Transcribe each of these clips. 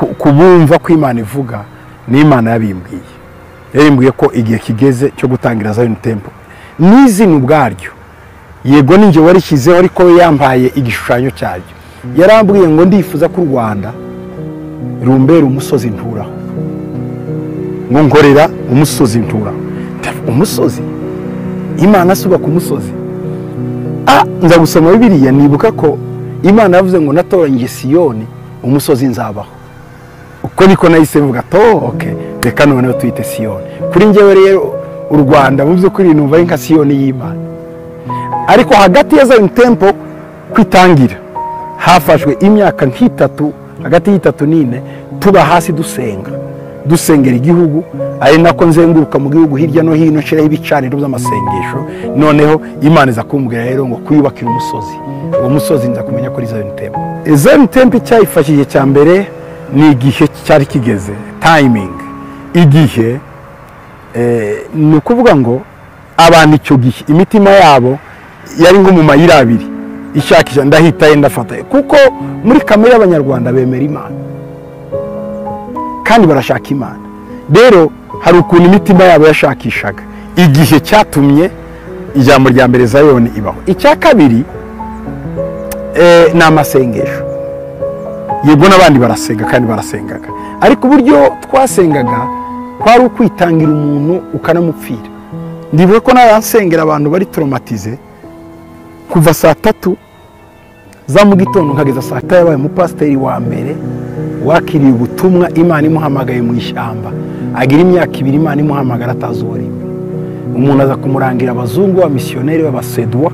Kubumva ko Imana ivuga ni Imana yabimbwiye. Yabimbwiye ko igihe kigeze cyo gutangira Zion Temple. N'izina ubwaryo yego ninjye warishyizeho, ariko yampaye igishushanyo cyaryo. Yarambwiye ngo ndifuza ko u Rwanda rumbera umusozi nturaho, ngo nkorera umusozi nturaho. Umusozi Imana asuba ku musozi. Nza gusoma Bibiliya nibuka ko Imana yavuze ngo natoranyije Siyoni umusozi nzabaho. Uko niko nahise mvuga to okay, reka noneho tuyite Siyoni. Kuri njyewe rero u Rwanda mu by'ukuri numva ari nka Siyoni y'Imana. Ariko hagati ya Zion Temple kwitangira hafashwe imyaka nk'itatu, hagati y'itatu n'ine, tuba hasi dusenga, dusengera igihugu, ari nako nzenguruka mu gihugu hirya no hino nshiraho ibicaniro by'amasengesho. Noneho Imana iza kumbwira rero ngo kuyubakira umusozi. Uwo musozi nza kumenya ko ari Zion Temple. Zion Temple cyayifashije cya mbere ni igihe cyari kigeze, timing. Igihe ni ukuvuga ngo abantu icyo gihe imitima yabo yari nko mu mayira abiri, ishakisha ndahita ndafata, kuko muri kamere y'Abanyarwanda bemera Imana kandi barashaka Imana. Rero hari ukuntu imitima yabo yashakishaga. Igihe cyatumye ijambo rya mbere Zion ibaho. Icya kabiri ni amasengesho. Yego n'abandi barasenga kandi barasengaga, ariko uburyo twasengaga kwari ukwitangira umuntu ukanamupfira. Ndibuka ko naransengera abantu bari traumatize kuva saa 3 za mu gitondo nkageza saa 5. Yabaye umupasiteri wa mbere wakiriye ubutumwa Imana imuhamagaye mu ishyamba, agira imyaka 2 Imana imuhamagara atazi uwo ari we. Umuntu aza kumurangira abazungu b'abamisiyoneri b'abasedwa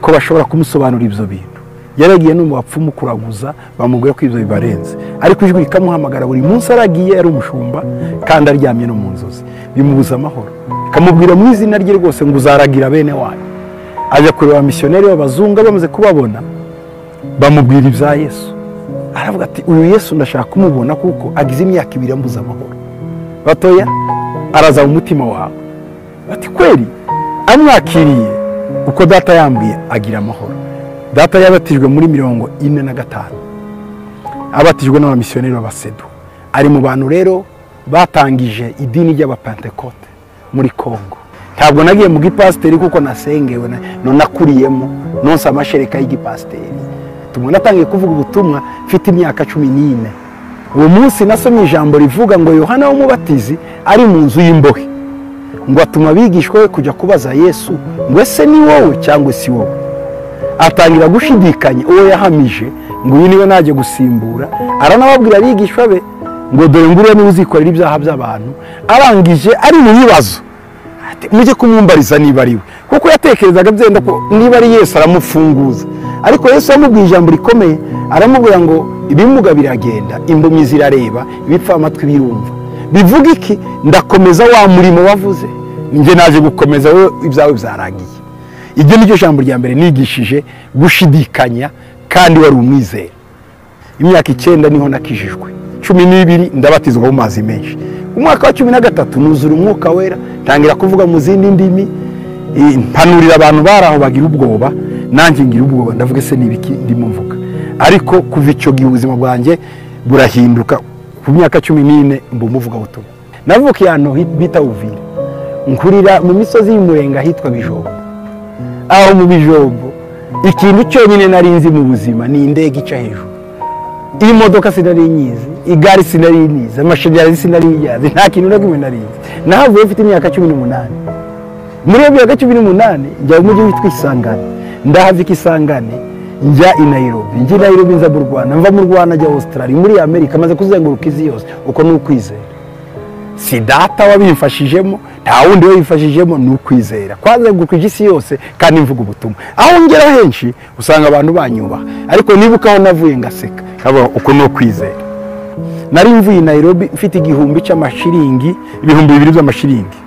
ko bashobora kumusobanurira ibyo bintu. Yaragiye no mu bapfumu kuraguza, bamubwiye ko ibyo bibarenze, ariko ijwi rikamuhamagara buri munsi. Aragiye ari umushumba kandi aryamye no mu nzozi, bimubuza amahoro. Kamubwira mu izina rye rwose ngo uzaragira bene wanyu. Ajya kureba abamisiyoneri b'abazungu, bamaze kubabona bamubwira ibya Yesu. Aravuga ati uyu Yesu ndashaka kumubona kuko agize imyaka 2 ambuza amahoro. Batoya araza mu mutima wawe. Bati kweri amwakiriye uko data yambwiye agira amahoro. Data yabatijwe muri 45, abatijwe n'abamisiyoneri b'abasedu. Ari mu bantu rero batangije idini ry'Abapentekote muri Kongo. Ntabwo nagiye mu gipasiteri kuko nasengewe no nakuriyemo nonse amashereka y'igipasiteri. Tumwe natangiye kuvuga ubutumwa mfite imyaka 14. Uwo munsi nasomye ijambo rivuga ngo Yohana w'Umubatizi ari mu nzu y'imbohe, ngo atuma abigishwa be kujya kubaza Yesu ngo ese ni wowe cyangwa si wowe. Atangira gushidikanya uwo yahamije ngo uyu niwe najye gusimbura. Aranababwira abigishwa be ngo dore nguriya niwe uzikorera ibyaha by'abantu. Arangije ari mu bibazo, mujye kumwumbariza niba ari we, kuko yatekerezaga byenda ko niba ari Yesu aramufunguza. Ariko Yesu yamubwiye ijambo rikomeye, aramubwira ngo ibimuga biragenda, impumyi zirareba, ibipfa amatwi birumva. Bivuga iki? Ndakomeza wa murimo wavuze, njye naje gukomeza wowe ibyawe byarangiye. Iryo ni ryo jambo rya mbere nigishije gushidikanya kandi wari umwizera. Imyaka 9 niho nakijijwe, 12 ndabatizwa mu mazi menshi. Umwaka wa 13 nuzura umwuka wera, ntangira kuvuga mu zindi ndimi, mpanurira abantu baraho bagira ubwoba, nanjye ngira ubwoba, ndavuga se nibiki ndimo mvuga. Ariko kuva icyo gihe ubuzima bwanjye burahinduka. Ku myaka 14 mba umuvuga butumwa. Navukiye ahantu bita Uvira, nkurira mu misozi y'Umurenga hitwa Bijombo. Aho mu Bijombo ikintu cyonyine nari nzi mu buzima ni indege ica hejuru. Imodoka sinari nyizi, igare sinari nyizi, amashanyarazi sinari nyizi, nta kintu na kimwe nari nzi. Nahavuye mfite imyaka 18. Muri iyo myaka 18 njya mu mujyi witwa Isangane. Ndahava Isangane njya i Nairobi, njya i Nairobi nza mu Rwanda, mva mu Rwanda njya Australia, muri Amerika, maze kuzenguruka isi yose. Uko ni ukwizera. Si data wabimfashijemo, nta wundi wabimfashijemo, ni ukwizera. Kwazenguruka isi yose kandi mvuga ubutumwa. Aho ngera henshi usanga abantu banyubaha, ariko nibuka aho navuye ngaseka. Uko ni ukwizera. Nari mvuye i Nairobi mfite 1000 cy'amashiringi, 2000 by'amashiringi.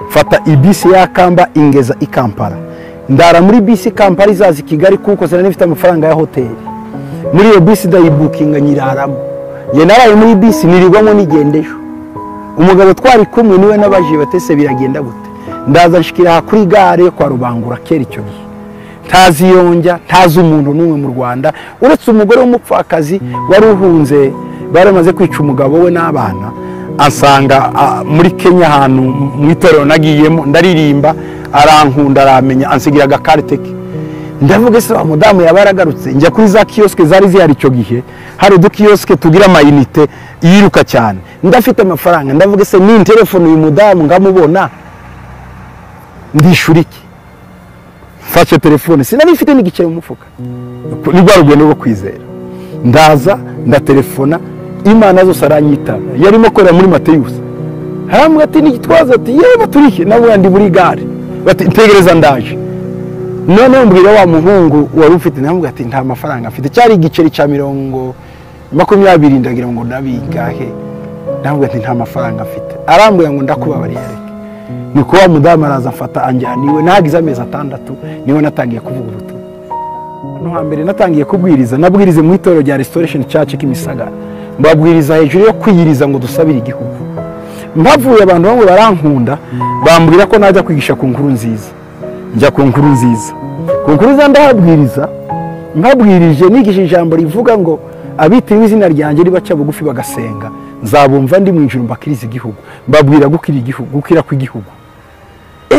Fata ibisi ya Kamba ingeza i Kampala. Ndara muri bisi Kampala izaza i Kigali kuko sinari mfite amafaranga ya hoteli. Muri iyo bisi ndayibukinga nyiraramo. Njye naraye muri bisi nirirwamo nigendesho. Umugabo twari kumwe niwe nabaje batese biragenda gute. Ndaza nshikira kuri gare kwa Rubangura kera icyo gihe. Ntazi yonjya, ntazi umuntu n'umwe mu Rwanda uretse umugore w'umupfakazi wari uhunze Bari bamaze kwica umugabo we n'abana, asanga muri Kenya ahantu mu itorero nagiyemo ndaririmba, arankunda aramenya, ansigira agakarite ke. Ndavuga se wa mudamu yaba yaragarutse? Njya kuri za kiosque zari zihari icyo gihe, hari udukiyosike tugira amayinite yiruka cyane, ndafite amafaranga. Ndavuga se ni telefone uyu mudamu ngamubona ndishura iki? Mfashe telefone, sinari mfite n'igiceri mu mufuka. Ni rwa rugendo rwo kwizera. Ndaza ndatelefona, Imana zose aranyitaba. Yarimo akorera muri Mateyusi. Haramwe ati n'igitwaza ati yewe turihe, nawe ndi muri gare. Bati ntegereza ndaje. Noneho mbwira wa muhungu wari ufite, namubwira ati nta mafaranga mfite, cyari igiceri cya 20 ndagira ngo nabingahe. Namubwira ati nta mafaranga mfite. Arambwira ngo ndakubabariye reke. Nuko wa mudamu araza afata anjyana iwe, nagize amezi 6 niwe natangiye kuvuga ubutumwa. Hano hambere natangiye kubwiriza, nabwirize mu itorero rya Restoration Church Kimisagara. Mbabwiriza hejuru yo kwiyiriza ngo dusabire igihugu. Mbavuye abantu bamwe barankunda, bambwira ko najya kwigisha ku nkuru nziza. Njya ku nkuru nziza. Ku nkuru nziza ndahabwiriza, mbabwirije nigisha ijambo rivuga ngo abitiriwe izina ryanjye ribaca bugufi bagasenga, nzabumva ndi mu ijuru mbakiriza igihugu. Mbabwira gukira igihugu, gukira kw'igihugu.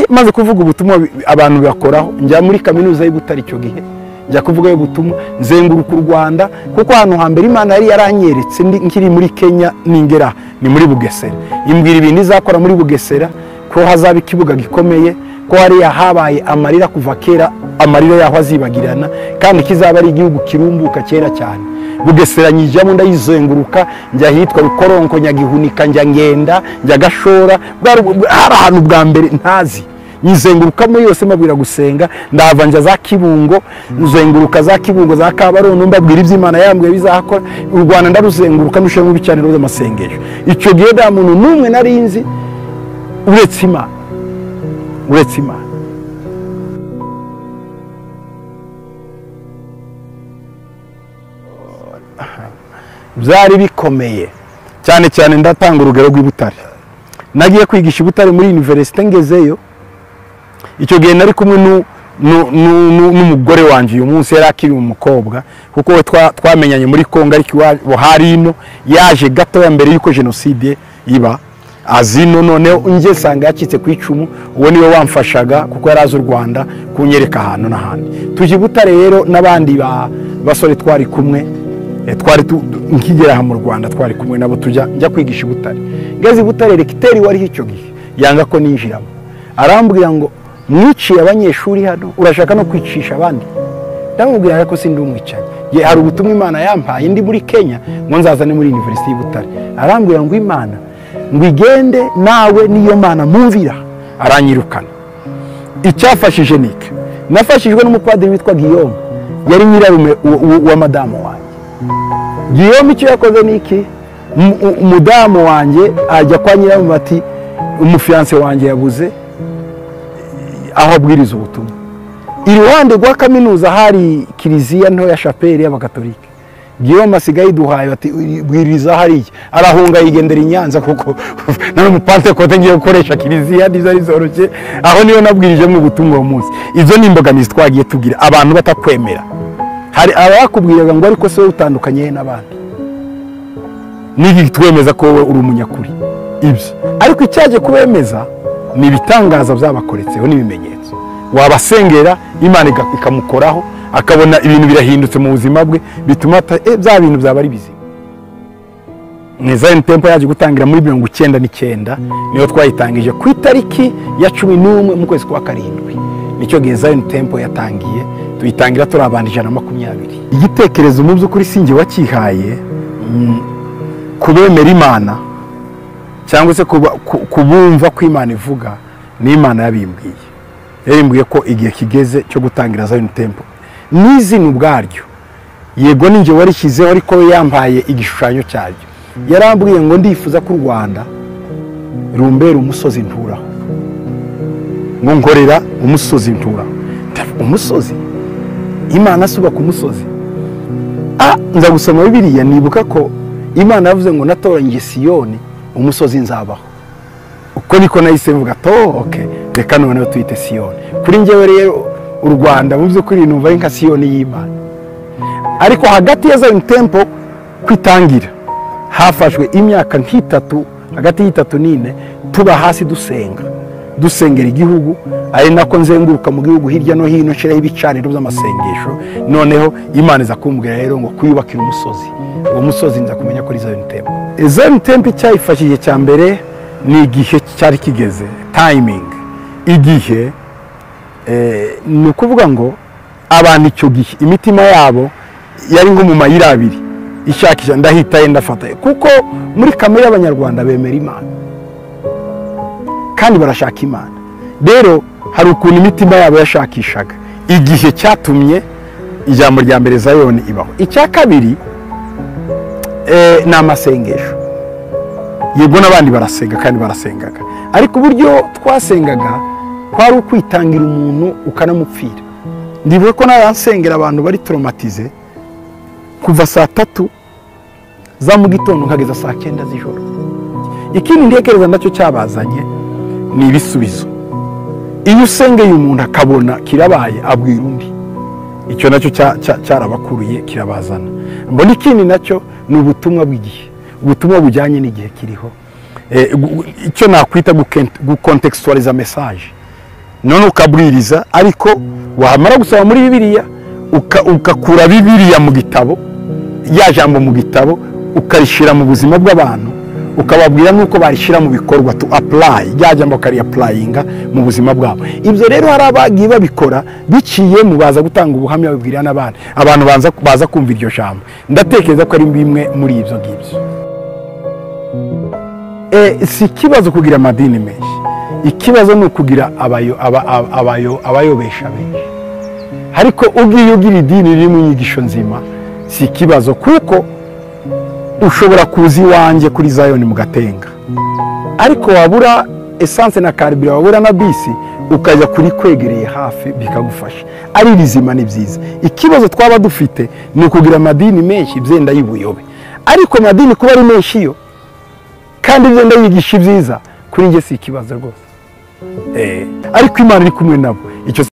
Maze kuvuga ubutumwa abantu bakoraho, njya muri kaminuza y'I Butare icyo gihe, njya kuvuga ubutumwa, nzenguruka u Rwanda, kuko ahantu hambere Imana yari yaranyeretse nkiri muri Kenya ningera ni muri Bugesera. Imbwira ibintu izakora muri Bugesera, ko hazaba ikibuga gikomeye, ko hariya habaye amarira kuva kera, amarira yaho azibagirana, kandi kizaba ari igihugu kirumbuka kera cyane. Bugesera nyijyamo ndayizenguruka, njya hitwa Rukoronko, Nyagihunika, njya Ngenda, njya Gashora, hari ahantu bwa mbere ntazi. Nyizengurukamo yose mbabwira gusenga, ndahava njya za Kibungo, nzenguruka za Kibungo za Kabarondo, mbabwira iby'Imana yambwiye bizakora. U Rwanda ndaruzenguruka ndushyiramo ibicaniro by'amasengesho. Icyo gihe nta muntu n'umwe nari nzi uretse Imana, uretse Imana. Byari bikomeye cyane cyane. Ndatanga urugero rw'i Butare. Nagiye kwigisha i Butare muri universite, ngezeyo icyo gihe nari kumwe n'umugore wanjye. Uyu munsi yari akiri umukobwa, kuko we twamenyanye muri Kongo, ariko iwabo hari ino, yaje gatoya mbere y'uko jenoside iba azino. Noneho njye nsanga yacitse ku icumu, uwo niwe wamfashaga kuko yari azi u Rwanda kunyereka ahantu n'ahandi. Tujya i Butare rero n'abandi basore twari kumwe, twari nkigera aha mu Rwanda twari kumwe nabo, tujya njya kwigisha i Butare. Ngeze i Butare rekiteri wari icyo gihe yanga ko ninjiramo, arambwira ngo mwiciye abanyeshuri hano, urashaka no kwicisha abandi? Ndamubwira ko sindi umwicanyi, hari ubutumwa Imana yampaye ndi muri Kenya ngo nzazane muri University y'I Butare. Arambwira ngo Imana ngo igende nawe niyo Mana mumvira, aranyirukana. Icyafashije niki? Nafashijwe n'umupadiri witwa Guillaume, yari nyirarume wa madamu wanjye. Guillaume icyo yakoze niki? Umudamu wanjye ajya kwa nyirarume ati umufiance wanjye yabuze aho abwiriza ubutumwa. Iruhande rwa kaminuza hari kiliziya nto ya chapelle y'abakatolike. Guillaume asigaye duhaye ati bwiriza hariya, arahunga yigendera i Nyanza kuko nari umupantekote ngiye gukoresha kiliziya ntizari zoroshye. Aho niyo nabwirije mu butumwa uwo munsi. Izo ni imbogamizi twagiye tugira, abantu batakwemera. Hari abakubwiraga ngo ariko se utandukanye n'abandi, niki twemeza ko wowe uri umunyakuri ibyo. Ariko icyaje kubemeza ni ibitangaza byabakoretseho n'ibimenyetso. Wabasengera Imana ikamukoraho, akabona ibintu birahindutse mu buzima bwe, bituma bya bintu byaba ari bizima. Ni Zion Temple yaje gutangira muri 1999, niyo twayitangije ku itariki ya 11 mu kwezi kwa 7. Nicyo gihe Zion Temple yatangiye, tuyitangira turi abantu 120. Igitekerezo mu by'ukuri sinjye wakihaye, kubemera Imana cyangwa se kubumva ko Imana ivuga, ni Imana yabimbwiye. Yabimbwiye ko igihe kigeze cyo gutangira Zion Temple. N'izina ubwaryo, yego ninjye warishyizeho, ariko yampaye igishushanyo cyaryo. Yarambwiye ngo ndifuza ko u Rwanda rumbera umusozi nturaho, ngo nkorera umusozi nturaho. Umusozi? Imana asuba ku musozi? Nza gusoma Bibiliya nibuka ko Imana yavuze ngo natoranyije Siyoni umusozi nzabaho. Uko niko nahise mvuga to okay, reka noneho tuyite Siyoni. Kuri njyewe rero u Rwanda mu by'ukuri numva ari nka Siyoni y'Imana. Ariko hagati ya Zion Temple kwitangira Hafashwe imyaka nk'itatu, hagati y'itatu n'ine, tuba hasi dusenga, dusengera igihugu, ari nako nzenguruka mu gihugu hirya no hino nshiraho ibicaniro by'amasengesho. Noneho Imana iza kumbwira rero ngo kuyubakira umusozi. Uwo musozi nza kumenya ko ari Zion Temple. Zion Temple cyayifashije cya mbere ni igihe cyari kigeze, timing. Igihe ni ukuvuga ngo abantu icyo gihe imitima yabo yari nko mu mayira abiri, ishakisha ndahitaye ndafata, kuko muri kamere y'Abanyarwanda bemera Imana kandi barashaka Imana. Rero hari ukuntu imitima yabo yashakishaga igihe cyatumye ijambo rya mbere Zion ibaho. Icya kabiri ni amasengesho. Yego n'abandi barasenga kandi barasengaga, ariko uburyo twasengaga kwari ukwitangira umuntu ukanamupfira. Ndibuka ko naransengera abantu bari traumatize kuva saa 3 za mu gitondo nkageza saa 9 z'ijoro. Ikindi ntekereza nacyo cyabazanye ni ibisubizo. Iyo usengeye umuntu akabona kirabaye abwira undi, icyo nacyo cyarabakuruye kirabazana. Mbona ikindi nacyo ni ubutumwa bw'igihe, ubutumwa bujyanye n'igihe kiriho, icyo nakwita gukontextualiza message. None ukabwiriza, ariko wamara gusoma muri Bibiliya ukakura Bibiliya mu gitabo, ya jambo mu gitabo, ukarishira mu buzima bw'abantu, ukababwira nuko barishira mu bikorwa, to apply ya jambo kari applyinga mu buzima bwabo. Ibyo rero hari abagiye babikora biciye mu baza gutanga ubuhamya babwira n'abandi, abantu baza kumva iryo jambo. Ndatekereza ko ari bimwe muri ibyo ngibyo. Si ikibazo kugira amadini menshi, ikibazo ni ukugira abayobesha benshi. Ariko ugiye ugira idini ririmo inyigisho nzima si ikibazo, kuko ushobora kuza iwanjye kuri Zion mu Gatenga, ariko wabura essence na carburant, wabura na bisi, ukajya kuri kwegereye hafi bikagufasha. Ari rizima ni byiza. Ikibazo twaba dufite ni ukugira amadini menshi byenda y'ubuyobe, ariko amadini kuba ari menshi yo kandi byenda yigisha ibyiza, kuri njye si ikibazo rwose. Ariko Imana iri kumwe nabo. Icyo